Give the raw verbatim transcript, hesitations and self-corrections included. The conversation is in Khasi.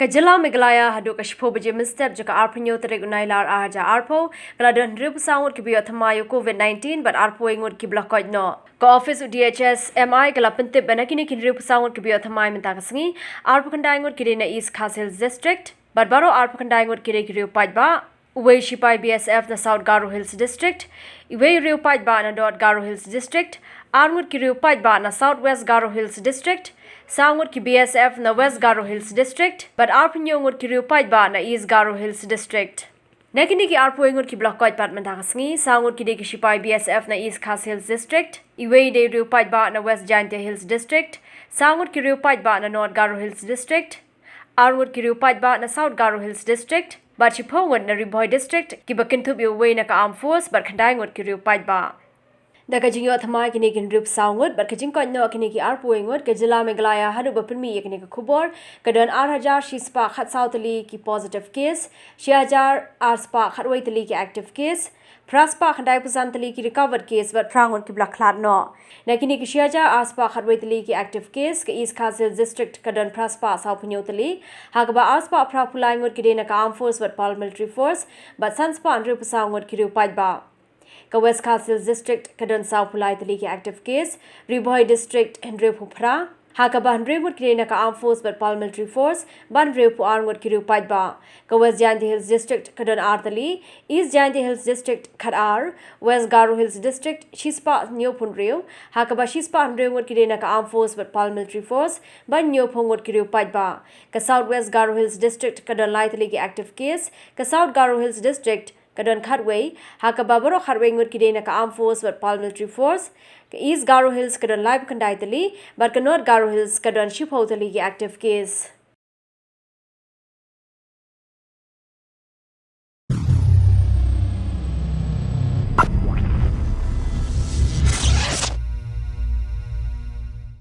Ka jylla Meghalaya haduh ka shiphew baje mynstep jong ka arphew hynñiew tarik u Nailar arhajar arphew, ka la don hynriewphew saw ngut kiba ïoh thymmai ïa u Covid nineteen bad arphew wei ngut kiba la koit noh. Ka ophis u D H S M I ka la pyntip ba na kine ki hynriewphew saw ngut kiba ïoh thymmai mynta ka sngi, arphew khyndai ngut ki dei na East Khasi Hills District, bad baroh arphew khyndai ngut ki dei ki riew paidbah. Uwei u shipai B S F na South Garo Hills District, uwei u riew paidbah na North Garo Hills District, ar ngut ki riew paidbah na South West Garo Hills District, saw ngut ki B S F na West Garo Hills District, bad arphew hynñiew ngut ki riew paidbah na East Garo Hills District. Na kine ki arphew wei ngut kiba la koit pat mynta ka sngi, saw ngut ki dei ki shipai B S F na East Khasi Hills District, uwei u dei u riew paidbah na West Jaintia Hills District, saw ngut ki riew paidbah na North Garo Hills District, ar ngut ki riew paidbah na South Garo Hills District, bad shiphew ngut na Ri Bhoi District, kiba kynthup ïa uwei na ka Armed Force bad khyndai ngut ki riew paidbah. Da ka jingïoh thymmai kine ki hynriewphew saw ngut bad ka jingkoit noh kine ki arphew wei ngut, ka jylla Meghalaya haduh ba pynmih ïa kane ka khubor ka don arhajar shispah khatsaw tylli ki positive case, shihajar arspah khatwei tylli ki active case, phraspah khyndaiphew san tylli ki recovered case bad phra ngut kiba la khlad noh. Na kine ki shihajar arspah khatwei tylli ki active case, ka East Khasi Hills District ka don phraspah sawphew hynñiew tylli, ha kaba arspah phraphew lai ngut ki dei na ka Armed Force bad Paramilitary Force, bad sanspah hynriewphew saw ngut ki riew paidbah. Ka West Khasi Hills District ka don sawphew lai tylli ki active case, Ri Bhoi District hynriewphew phra, ha kaba hynriew ngut ki dei na ka Armed Force bad Paramilitary Force, bad hynriewphew ar ngut ki riew paidbah. Ka West Jaintia Hills District ka don ar tylli, East Jaintia Hills District khatar, West Garo Hills District shispah hynñiewphew hynriew, ha kaba shispah hynriew ngut ki dei na ka Armed Force bad Paramilitary Force, bad hynñiewphew ngut ki riew paidbah. Ka South West Garo Hills District ka don lai tylli ki active case, ka South Garo Hills District ka don khatwei, ha kaba baroh khatwei ngut ki dei na ka Armed Force bad Paramilitary Force. Ka East Garo Hills ka don laiphew khyndai tylli, bad ka North Garo Hills ka don shiphew tylli ki active case.